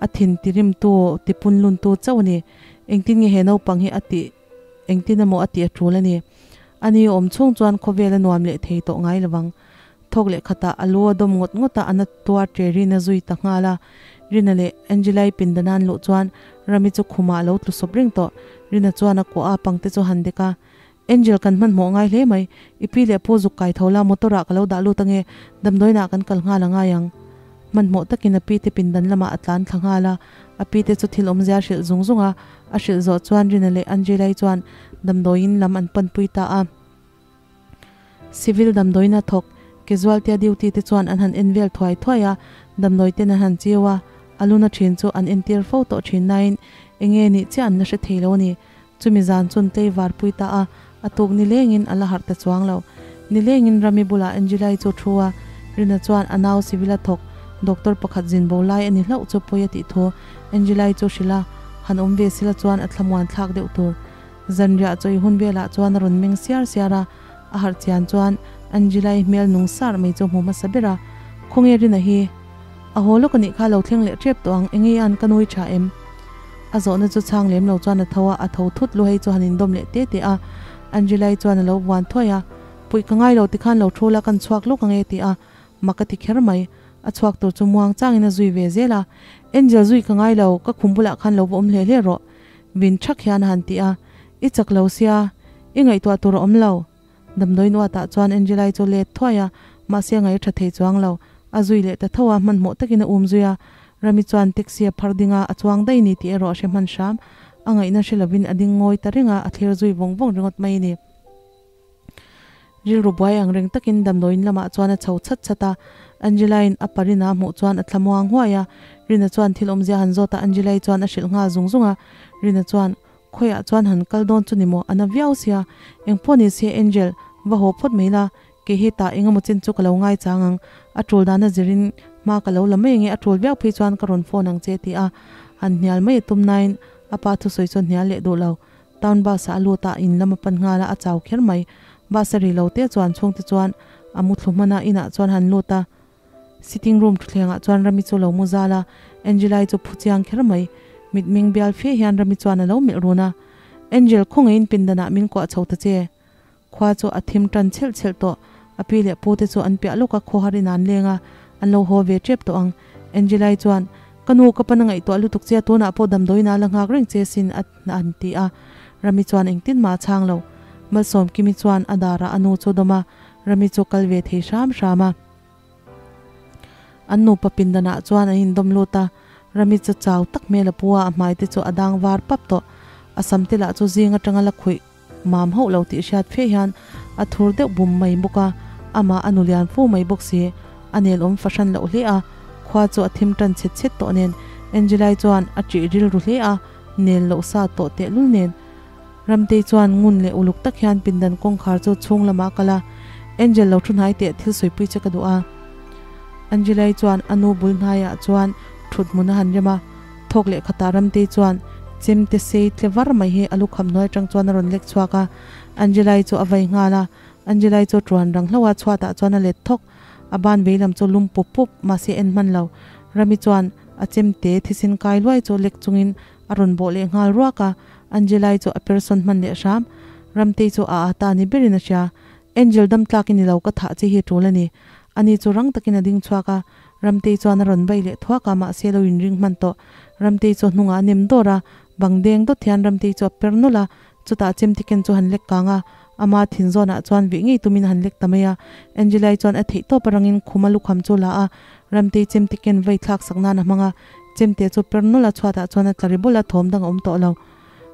A thin tirimtu, tipunluntu chauh a ni. Engtin nge he naupang hi a tih, engtin emaw a tih a tul a ni. Ani awm chhung chuan khawvel a nuam leh thei tawh ngai lovang. Thawk leh khatah a lu a dawm ngawt ngawt a, a na tuar ṭe Rina zui ta nghal a. Rina leh Angelai pindanan luh chuan Rami chu khumah a lo tlu sawp reng tawh. Rina chuan a kuah a, pangte chu han dek a. Angel kan hmanhmawh ngai hle mai. I pi leh pu zuk kai tho la, motor ah ka lo dah lut ange, damdawiinah kan kal nghal a ngai ang. Hmanhmawh takin a pi te pindan lamah a tlan thla nghal a, a pi te chu thil awmzia a hrilh zung zung a, a hrilh zawh chuan Rina leh Angelai chuan damdawiin lam an panpui ta a. Civil damdawiina thawk casualty duty te chuan an han en vel thuai thuai a, damdawi ten an han chiu a, a luna thin chu an entir fo tawh thin nain enge nih chiah an la hre thei lo a ni. Chumi zan chun tlei var pui ta a, a tuk nilengin a la harh ta chuang lo. Nilengin Rami bulah Angelai chu thu a, Rina chuan a nau civil a thawk doctor pakhat zin bo lai a ni hlauh chu pawi a tih thu Angelai chu hrilh a, han awm ve sila chuan a thlamuan thlak deuh tur. Zanriah chawi hun velah chuan a rawn meng siar siar a, a harh chian chuan Angelai hmel nung sar mai chu hmu hmasa ber a, Khawnge Rina hi? A haw lawk a nih kha lo thleng leh tep tawh ang, enge an ka nui tha em? A zawhna chu chhang lem lo chuan a tho a, a tho thut lu hei chu han indawm leh te te a, Angelai chuan a lo vuan thuai a, Puih ka ngai lo tikhan lo thu la kan chhuak lawk ang e ti a, mak a ti kher mai. A chhuak tur chu muang changin a zui ve zel a, Angel zui ka ngai lo, ka khum bulah khan lo va awm hle hle rawh, vin thak hian a han ti a, I chak lo sia, i ngaihtuah tur a awm lo. Damdawi nuatah chuan Angelai chu let thuai a, mahse a ngaih tha thei chuang lo. A zui leh ta tho a, hmanhmawh takin a um zui a. Rami chuan taxi a phar ding a, a chuang daih ni tih erawh a hre hman hram. A ngaihna hre lovin a ding ngawi ta reng a, a thlir zui vawng vawng ringawt mai a ni. Rilru buai ang reng takin damdawiin lamah chuan a chho chhat chhat a. Angelai'n a pa Rina a hmuh chuan a thlamuang huai a. Rina chuan thil awmzia han zawt a, Angelai chuan a hrilh nghal zung zung a. Rina chuan, Khawiah chuan han kal dawn chu ni maw? A na viau sia. Engpawh ni se Angel, va haw phawt mai la, kei hetah eng emaw chin chu ka lo ngai chang ang. A tul dana zirin hma ka lo la mai ange, a tul viau phei chuan ka rawn phone ang che ti a han hnial mai a tum nain a pa thusawi chu a hnial leh duh lo. Town bus ah a lut a, in lam a pan nghal a, a chau kher mai. Bus a ri lo te chuan chhungte chuan a mu thlu hman a, inah chuan han lut a. Sitting room thutthlengah chuan Rami chu lo mu zal a, Angelai chu phu chiang kher mai. Mitmeng bial fe hian Rami chuan a lo melh run a. Angel, khawngaihin pindanah min kuah chho ta che. Khua chu a thim tan chhelh chhelh tawh. A pi leh pu te chu an piah lawk a, khawhar in an leng a, an lo haw ve tep tawh ang. Angelai chuan, Ka nu, ka pan a ngaihtuah lutuk che a, tunah pawh damdawiin a la nghak reng che sin a an ti a. Rami chuan engtin mah a chhang lo. Malsawmkimi chuan a darah a nu chu dawm a, Rami chu kal ve thei hram hram a. An nupa pindanah chuan an indawm lut a, Rami chu chau tak hmel a pu a, a hmai te chu a dang var pap tawh. A sam te lah chu zing atanga la khuih mam hauh lo tih hriat fe hian a thur deuh bum mai bawk a, amah a nu lian fu mai bawk si. A nel awm fahran loh hle a, khua chu a thim tan chhet chhet tawh nen Angelai chuan a ṭih rilru hle a, nel loh sa tawh tehlul nen. Ramtei chuan ngun leh uluk tak hian pindan kawngkhar chu chhung lamah a kal a, Angel lo thu hnai teh thil sawipui che ka duh a. Angelai chuan a nu bul hnaiah chuan thut hmun a han rem a, thawk leh khatah Ramtei chuan chemte sei tle var mai hi a lukham hnuai atang chuan a rawn lek chhuak a, Angelai chu a vai nghal a, Angelai chu tuan rang hlauh a chhuatah chuan a let thawk, a ban veilam chu lum pup pup mahse en hman lo, Rami chuan a chemte thisen kai luai chu lek chungin A rawn bawh leh nghal ruak a, Angelai chu a person hman leh hram. Ramtei chu a a ta ni berin a hria. Angel dam tlak i ni lo ka thah che hi a tul a ni. Ani chu rang takin a ding chhuak a, Ramtei chuan a rawn vai leh thuak a, mahse lo inring hman tawh. Ramtei chu a hnungah a nem dawr a, bang deng dawt hian Ramtei chu a per nawlh a, chutah chemtiken chu han lek kang a, ama thin zawnah chuan vih ngei tumin a han lek ta mai a. Angelai chuan a theih tawp arangin khuma lukham chu la a, Ramtei chemtiken vai thlak sak nan a hmang a, Chemte chu per nawlh a chhuatah chuan a tla ri bawlh a, thawm dang a awm tawh lo.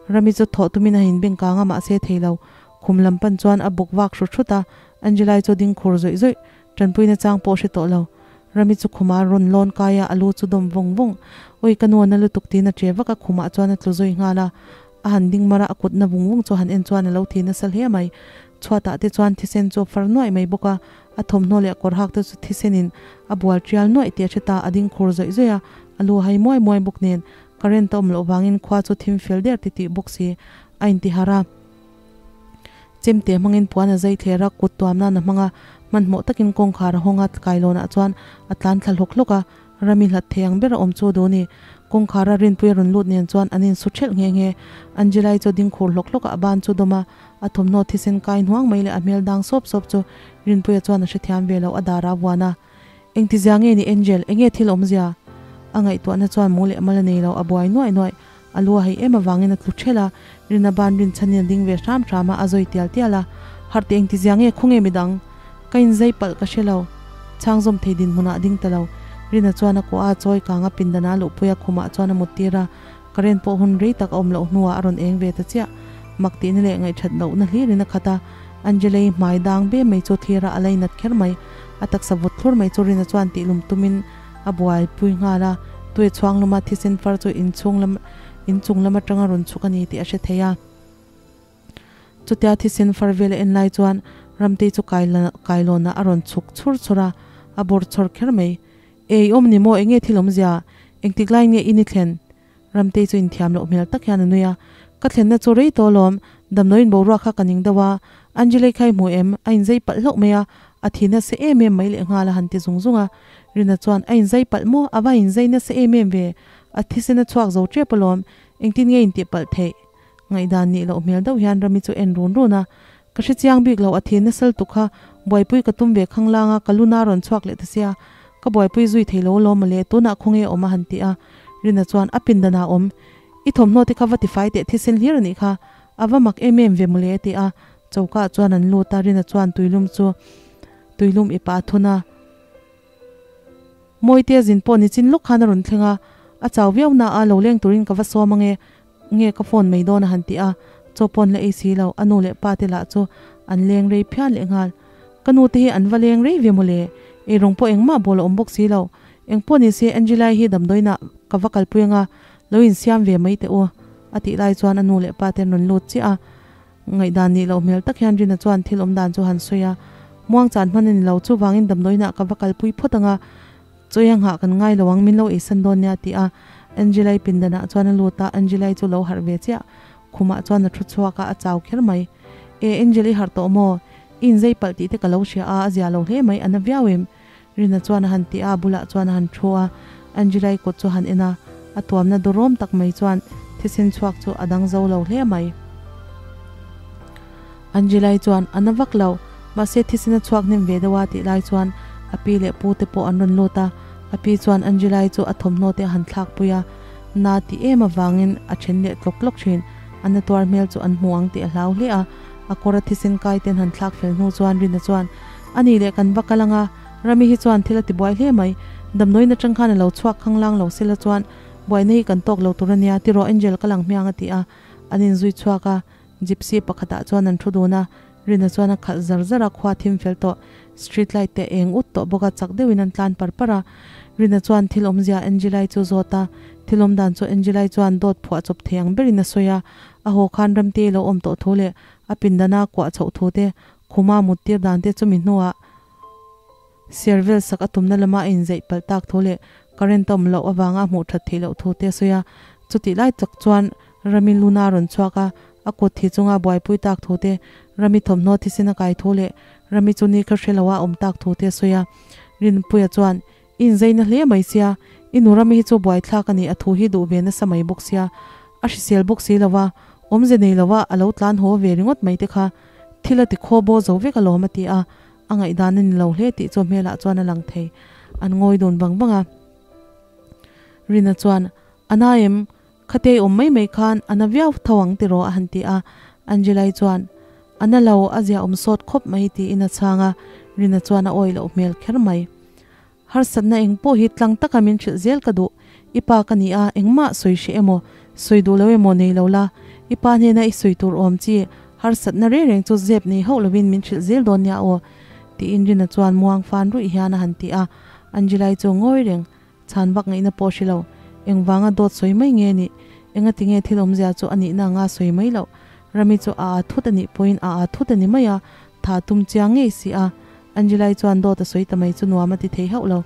Rami chu thawh tumin a inbeng kang a, mahse thei lo. Khum lam pan chuan a bawk vak hrut hrut a, Angelai chu ding khur zawih zawih, tanpuina chang pawh hre tawh lo. Rami chu khumah a rawn lawn kai a, a lu chu dawm vawng vawng. Ui ka nu a na lutuk tiin a che vak a, khumah chuan a tlu zui nghal a. A han ding mar a, a kut na vung vung chu han en chuan a lo thi nasa hle mai. Chhuatah te chuan thisen chu a far nuaih mai bawk a, A thawmhnaw leh kawr hak te chu thisenin a bual tial nuaih tih a hre ta, a ding khur zawih zawih a, a lu a hai muai muai bawk nen Current a awm loh vangin khua chu thim fel der titih bawk si a inti harh a. Chemte hmangin puan a zai thler a, kut tuam nan a hmang a, hmanhmawh takin kawngkhar a hawng a, kailawnah chuan a tlan thla hlawk hlawk a, Rami hlat thei ang ber a awm chu duh ni. Kawngkhar a rinpui a rawn lut nen chuan an insu ṭhelh nghe nghe. Angelai chu a ding khur hlawk hlawk a, a ban chu dawm a, a thawmhnaw thisen kai hnuang mai leh a hmel dang sawp sawp chu Rinpuia chuan a hrethiam ve lo, a dar a vuan a. Engtizia nge ni Angel, enge thil awmzia? A ngaihtuahna chuan mu leh mal a nei lo, a buai nuaih nuaih. A lu a hei em avangin a tlu ṭhelh a, Rina ban rinchhanin a ding ve hram hram a, a zawi tial tial a. Harh teh engtizia nge khawnge midang? Ka inzai palh ka hre lo. Chhang zawm thei dinhmunah a ding ta lo. Rina chuan a kuah a, chawi kang a pindan a luhpui a, khumah chuan a mut tir a. Current pawh hun rei tak a awm loh hnuah a rawn eng ve ta chiah. Mak tihna leh ngaihṭhat lohna hlirin a khat a, Angelei hmai dang be mai chu thlir a, a lainat kher mai. A taksa vut thlur mai chu Rina chuan tihlum tumin a buaipui nghal a, tui chhuang luma thisen far chu inchhung lam inchung lam atanga rawn chhuk a ni tih a hre thei a. Chutia thisen far vel a en lai chuan Ramtei chu kailawnah a rawn chhuk chhur chhur a, a bawr chhawr kher mai. Ei awm ni maw, enge thil awmzia? Engtik lai nge i ni thlen? Ramtei chu inthiam loh hmel tak hian a nui a, Ka thlenna chu rei tawh alawm, damdawiin boruak kha ka ning deuh a, Angelei kha i hmu em? A inzei palh hlauh mai a, a thi nasa em em mai lehnghal a han ti zung zung a. Rina chuan, A inzei palh maw? A va inzei nasa em em ve, a thisen a chhuak zo tep alawm, engtin nge intih palh theih? Ngaihdan nih loh hmel deuh hian Rami chu en run run a, Ka hre chiang bik lo, a thi nasa lutuk kha, buaipui ka tum ve khanglang a, ka luna rawn chhuak leh ta sia, ka buaipui zui thei lo alawm mawle, tunah khawnge awm a han ti a, Rina chuan a pindan ah awm, I thawmhnaw te kha va tifai teh thisen hlir a nih kha, a va mak em em ve mawle a ti a, choka ah chuan an lut a, Rina chuan tuilum chu tuilum i pah a thun a. Mawite zin pawh nichin lawk khan a rawn thleng a, a chau viau na a, lo leng turin ka va sawm ange, nge ka phone mai dawn a han ti a, chaw pawn la ei si lo, a nu leh pa te lah chu an leng rei phian leh nghal. Ka nu te hi an va leng rei ve mawle, eirawng pawh engmah bawl a awm bawk si lo, engpawh ni se Angelai hi damdawiinah ka va kalpui anga, lo insiam ve mai teh u a tih lai chuan a nu leh pa te an rawn lut chiah a. Ngaihdan nih loh hmel tak hian Rina chuan thil awm dan chu han sawi a, Muang chan hman a ni lo, chuvangin damdawiinah ka va kalpui phawt ang a, chawi a nghah kan ngai lo ang, min lo eisan dawn nia a ti a. Angelai pindanah chuan a lut a, Angelai chu lo harh ve chiah. Khumah chuan a thu chhuak a, a chau kher mai. E, Angel i harh tawh maw? I inzei palh tih te ka lo hria a, a zia lo hle mai, a na viau em? Rina chuan a han ti a, a bulah chuan a han thu a, Angelai kut chu a han en a, a tuamna durawm tak mai chuan thisen chhuak chu a dang zo lo hle mai. Angelai chuan a na vak lo, mahse thisen a chhuak hnem ve deuh a tih lai chuan a pi leh pu te pawh an rawn lut a, a pi chuan Angelai chu a thawmhnaw te a han thlak pui a, na ti em avangin a then leh tlawk tlawk thin, a na tuar hmel chu an hmu ang tih a hlau hle a, a kawr a thisen kai ten han thlak fel hnu chuan Rina chuan A nih leh kan va kal anga, Rami hi chuan thil a ti buai hle mai. Damdawiin atang khan a lo chhuak khanglang lo sela chuan buaina hi kan tawk lo tur a nia, tiraw Angel ka lang hmiang a ti a, an inzui chhuak a, Gypsy pakhatah chuan an thu dun a, Rina chuan a khalh zar zar a, khua thim fel tawh, street light te a eng ut tawh bawk a, chak deuhin an tlan par par a, Rina chuan thil awmzia Angelai chu zawt a, thil awm dan chu Angelai chuan dawt phuah chawp thei ang berin a sawi a, a haw khan Ramtei lo awm tawh thu leh a pindana kuah chhoh thu te Khuma muttir dan te chumi hnuah Servel sak a tumna lama a inzeih palh tak thu leh current a awm loh avanga a hmuh that theih loh thu te a sawi a. Chutih lai tak chuan Rami Luna a rawn chhuak a, a kut thi chunga a buaipui tak thu te, Rami thawmhnaw thisen a kai thu leh Rami chu ni kha hre loa a awm tak thu te a sawi a. Rinpuia chuan, I inzeina hle mai sia, i nu Rami hi chu buaithlak a ni, a thu hi duh ve nasa mai bawk sia, a hrisel bawk si lo va, awmze nei lova a lo tlan haw ve ringawt mai te kha thil a ti khaw baw zo vek alawm a ti a, a ngaihdan a ni lo hle tih chu hmelah chuan a lang thei. An ngawi dun vang vang a. Rina chuan, A na em? Khatei awm mai mai khan a na viau tho ang tiraw a han ti a. Angelai chuan, A na lo, a zia awm sawt khawp mai tiin a chhang a. Rina chuan a awih loh hmel kher mai. Harsatna eng pawh hi tlang taka min hrilh zel ka duh. I pa ka ni a, engmah sawi hreh emaw, sawi duh lo emaw nei lo la. I pa hnena i sawi tur awm chi, harsatna reng reng chu zep nei hauh lovin min hrilh zel dawn nia aw, tiin Rina chuan muang fan ruih hian a han ti a. Angelai chu ngawi reng, chhan vak ngaihna pawh hre lo. Engvanga dawt sawi mai nge nih? Engati nge thil awmzia chu a nihna anga sawi mai loh? Rami chu a aa thut a nih pawhin a aa thut a ni mai a, tha tum chiang ngei si a. Angelai chuan dawt a sawi ta mai chu nuam a ti thei hauh lo.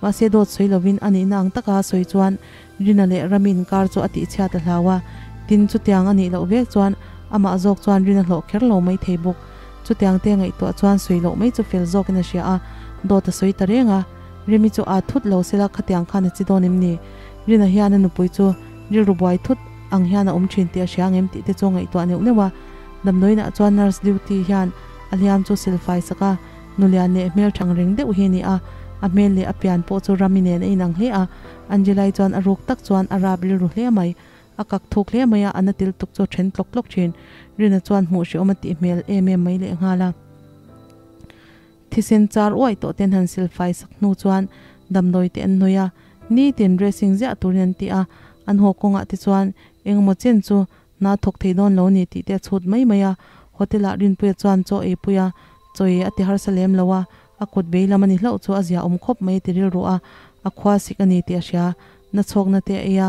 Mahse dawt sawi lovin a nihna ang taka sawi chuan Rina leh Rami inkar chu a tihchhiat a hlau a, tin chutiang a nih loh vek chuan amah zawk chuan Rina hlawh kher lo mai thei bawk. Chutiang te ngaihtuah chuan sawi loh mai chu fel zawkin a hria a, dawt a sawi ta reng a. Remi chu aa thut lo sela khatiang khan a chi dawn em ni? Rina hian a nupui chu rilru buai thut ang hian a awm thin tih a hria ang em tih te chu a ngaihtuah neuh neuh a. Damdawiinah chuan nurse duty hian a hliam chu silfai sak a, nulian leh hmeltha ang reng deuh hi a ni a, a hmel leh a pian pawh chu Rami nen a inang hle a. Angelai chuan a ruk tak chuan a rap rilru hle mai. A kak thuk hle mai a, a na til tuk chu a then tlawk tlawk thin. Rina chuan hmuh hrehawm a tih hmel em em mai lehnghal a. Thisen char uaih tawh ten han silfai sak hnu chuan damdawi te an hnawih a, nitin dressing ziah turin an ti a, an haw kawngah te chuan engemaw chen chu hna thawk thei dawn lo ni tih te a chhut mai mai a, hotel ah Rinpuia chuan chaw ei pui a, chaw ei a ti harsa lem lo a, a kut vei lam a ni hlauh chu a zia awm khawp mai a ti rilru a, a khua sik a ni tih a hria, na chhawkna te a ei a,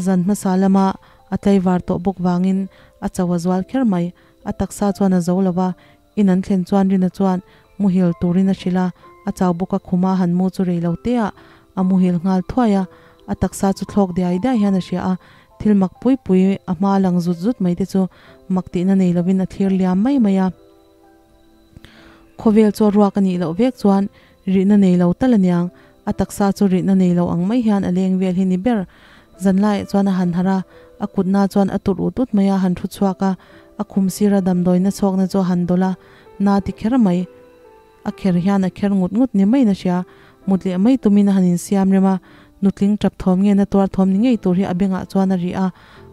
zan hmasa lama a tlaivar tawh bawk vangin a cho a zual kher mai, a taksa chuan a zo lo va, In an thlen chuan Rina chuan muhil turin a hrilh a, a chau bawk a khuma han mu chu rei lo te ah a muhil nghal thuai a, a taksa chu thlawk diai diai hian a hria a, thil mak pui pui a hma lang zut zut mai te chu mak tihna nei lovin a thlir liam mai mai a. Khawvel chu a ruak a nih loh vek chuan rihna nei lo tal aniang, a taksa chu rihna nei lo ang mai hian a leng vel hi ni ber. Zanlaiah chuan a han harh a, a kutna chuan a tur ut ut mai a, han thu chhuak a, A khum sira damdawina chhuakna chu a han dawlh a, na ti kher mai. A kher hian a kher ngut ngut ni maiin a hria. Mut leh mai tumin a han insiam rem a, nutling tap thawm nge na tuar thawm ni ngei tur hi a bengah chuan a ri a,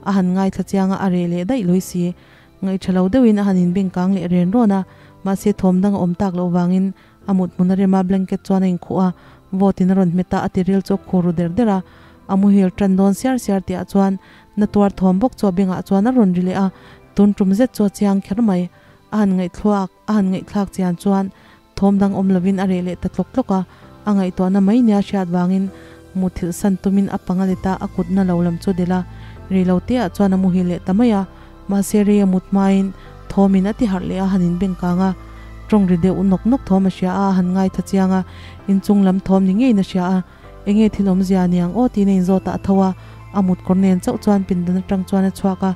a han ngaithla chiang a, a reh leh daih lui si. Ngaihṭha lo deuhin a han inbeng kang leh ren rawn a, mahse thawm dang a awm tak loh vangin a mut hmun a rem a, blanket chuan a inkhuh a, vawt in a rawn hmet a, a tiril chu a khur ru der der a. A muhil ṭan dawn siar siar tihah chuan Na tuar thawm bawk chu a bengah chuan a rawn ri leh a, tun tum zet chu a chiang kher mai. A han ngaihthluak, a han ngaihthlak chian chuan thawm dang awm lovin a reh leh ta tlawk tlawk a, a ngaihtuahna mai nia hriat vangin muthilh san tumin a panga let a, a kut na lo lam chu a delh a, rei lo te ah chuan a muhil leh ta mai a, mahse rei a mut hmain thawmin a ti harh leh a, han inbeng kang a, tawng ri deuh nawk nawk thawm a hria a, a han ngaitha chiang a, inchung lam thawm ni ngeiin a hria a. Enge thil awmzia niang aw tiin a inzawt a, a tho a, a mut kawr nen chauh chuan pindan atang chuan a chhuak a,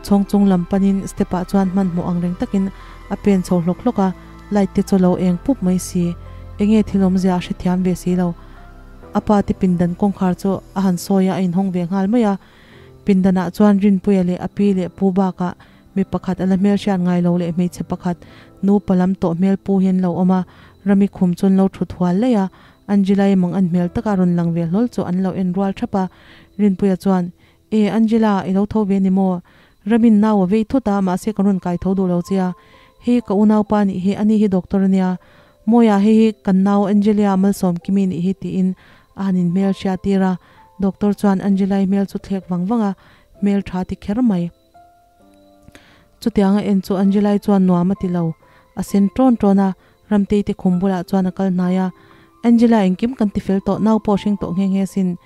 chhawng chung lam panin step ah chuan hmanhmawh ang reng takin a pen chho hlawk hlawk a, light te chu a lo eng pup mai si. Enge thil awmzia a hrethiam ve si lo. A pa te pindan kawngkhar chu a han sawi a, a inhawng ve nghal mai a. Pindanah chuan Rinpuia leh a pi leh pu bakah mi pakhat a la hmelhriat ngai lo leh hmeichhe pakhat nupa lam tawh hmel pu hi an lo awm a, Rami khum chu an lo thut hual laih a, Angela-i mang an hmel taka rawn lang ve hlawl chu an lo en rual thap a, Rinpuia chuan, E, Angela, i lo tho ve ni maw? Ramin nau a vei thut a, mahse kan rawn kai tho duh lo che a. Hei ka unaupa nih hi, ani hi doctor a nia. Mawia, hei hi kan nau Angelia Malsawmkimi nih hi tiin a han inhmel hria tir a. Doctor chuan Angela-i hmel chu thlek vang vang a, hmel tha ti kher mai. Chutianga en chu Angelai chuan nuam a ti lo. A sen ṭawn ṭawn a, Ramtei te khum bulah chuan a kal hnai a. Angela engkim kan ti fel tawh, nau pawh hring tawh nghe nghe sin,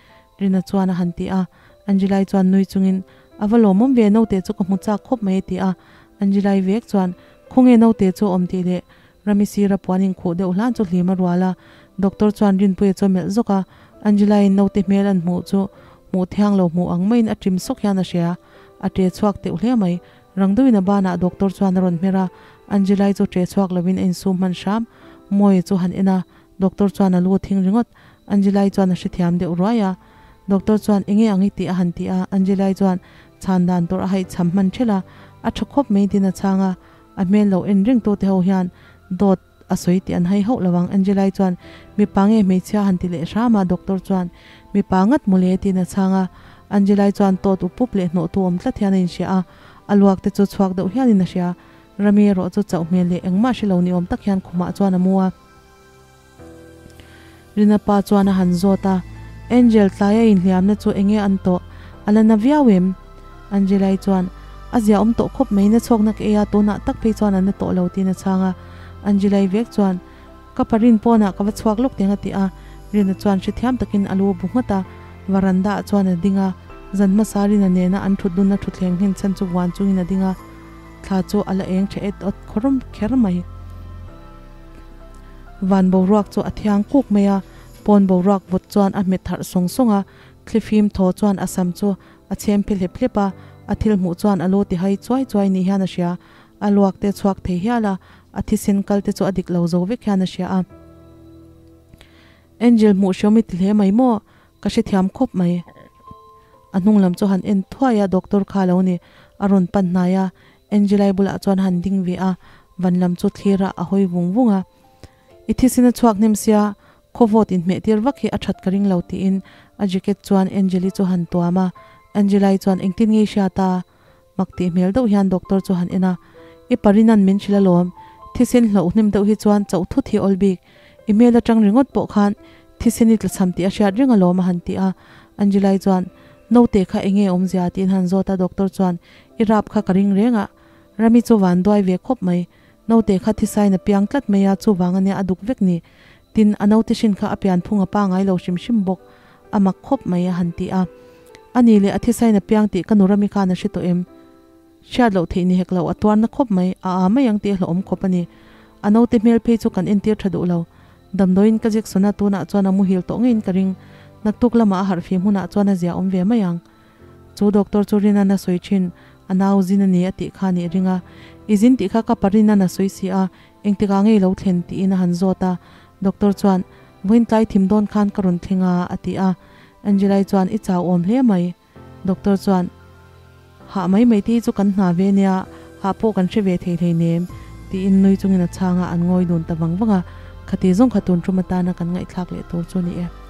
Rina chuan a han ti a. Angelai chuan nui chungin, A va lawmawm ve, naute chu ka hmu chak khawp mai a ti a. Angelai vek chuan, Khawnge naute chu a awm tih leh Rami sira puan inkhuh deuh hlan chu hlim a rual a. Doctor chuan Rinpuia chu a melh zawk a. Angelaiin naute hmel an hmuh chu hmuh thiang lo hmuh ang maiin a ṭim sawk hian a hria. A ṭe chhuak teuh hle mai. Rang deuhin a banah doctor chuan a rawn hmer a, Angelai chu ṭe chhuak lovin a insum hman hram. Mawia chu han en a, doctor chuan a lu a thing ringawt. Angelai chuan a hrethiam deuh ruai a. Doctor chuan enge ang i tih a han ti a, Angelai chuan chhan dan tur a haihchham hman ṭhelh a, a ṭha khawp mai tin a chhang a. A hmel lo en reng tute ho hian dawt a sawi tih an hai hauh lo ang. Angelai chuan mipa nge hmeichhia han ti leh hram a, doctor chuan mipa ngat mu le tiin a chhang a. Angelai chuan tawt up up leh hnawhtu awm tlat hian a inhria a, a luak te chu chhuak deuh hialin a hria. Rami erawh chu chauh hmel leh engmah hre lo ni awm tak hian khumah chuan a mu a. Rina pa chuan a han zawt a, Angel tlaia inhliamna chu enge an tawh? A la na viau em? Angelai chuan, A zia awm tawh khawp mai, na chhawkna ka ei a, tunah tak phei chuan a na tawh lo tiin a chhang a. Angelai vek chuan, Ka pa rin pawnah ka va chhuak lawk teng a ti a. Rina chuan hrethiam takin a lu a bu nghat a, varanda ah chuan a ding a. Zan hmasa Rina nena an thut dunna thutthleng nghen chhan chu vuan chungin a ding a, thla chu a la eng tha et awt khawr kher mai. Van boruak chu a thiang kuk mai a, Pawn boruak vawt chuan a hmet harh sawng sawng a, thlifim thaw chuan a sam chu a chhem phe hlep hlep a, a thil hmuh chuan a lu ti hai chuai chuai ni hian a hria. A luak te chhuak thei hial a, a thisen kal te chu a dik lo zo vek hian a hria a. Angel hmuh hriawm i ti hle mai maw? Ka hrethiam khawp mai. A hnung lam chu han en thuai a, doctor kha lo ni. A rawn pan hnai a, Angelai bulah chuan han ding ve a, van lam chu thlir a, a hawi vung vung a. I thisen a chhuak hnem sia, khaw vawt inhmeh tir vak hi a that ka ring lo tiin a jacket chuan Angeli chu han tuam a, Angelai chuan engtin nge i hriat a? Mak tih hmel deuh hian doctor chu han en a, I parinan min hrilh alawm, thisen hlauh hnem deuh hi chuan chauh thut hi awl bik, i hmel atang ringawt pawh khan thisen i tlachham tih a hriat reng alawm a han ti a. Angelai chuan, Naute kha enge awmzia tiin han zawt a, doctor chuan, I rap kha ka ring reng a, Rami chu van duai ve khawp mai, naute kha thisain a piang tlat mai a, chuvang ania a duk vek ni. Tin, a naute hrin kha a pian phung a pangai lo hrim hrim bawk, a mak khawp mai a han ti a. A ni leh a thisain a piang tih ka nu Rami khan a hre tawh em? Hriat loh theih ni hek lo, a tuarna khawp mai, a aa mai ang tih a hlauhawm khawp a ni. A naute hmel phei chu kan entir tha duh lo. Damdawiin ka Jackson a tunah chuan a muhil tawh ngeiin ka ring. Naktuk lamah a harh fim hunah chuan a zia awm ve mai ang. Chu doctor chu Rinan a sawi thin, a nau zin a ni a tih kha a nih ring a. I zin tih kha ka pa Rinan a sawi si a, engtikah ngei lo thlen tiin a han zawt a. Doctor chuan, Vawiin tlai thim dawn khan ka rawn thleng a, a ti a. Angelai chuan, I chau awm hle mai. Doctor chuan, Hah mai mai te hi chu kan hna ve nia, hah pawh kan hre ve thei hleinem, tiin nui chungin a chhang a, an ngawi dun ta vang vang a. Khati zawng kha tun tum atana kan ngaihthlak leh tur chu a ni e.